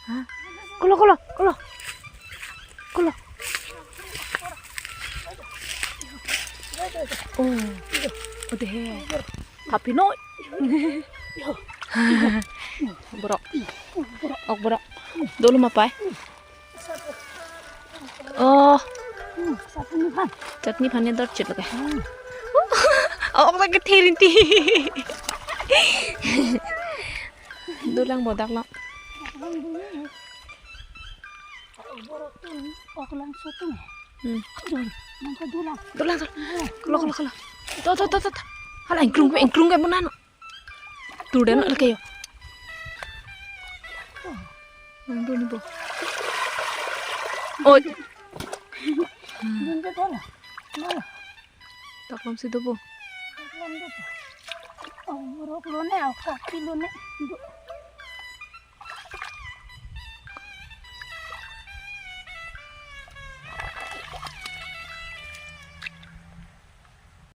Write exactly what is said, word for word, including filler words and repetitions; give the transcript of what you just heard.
Ha? Kolo, kolo, kolo. Kolo. Oh, oh dei he. Happy noi. Borok. Ok borok. Dolo ma pai. Oh. Chutney aphan. Chutney aphan ne dor chit lake. Oh, ok lake therin ti. Dolang bodak lo. Borok tun, ok lang sutung. Hmm. Dun, nangke dolang. Dolang, dolang. Kolo, kolo, kolo. To, to, to, to, to. Hala ingkrung ke, ingkrung ke bonano. Tur den lake yo. Nang dun bo. Oi. Dun ke dolang. Dolang. Taklom si do bo. Taklom do bo. Oh, borok lo ne, oh, kaki lo ne. Do.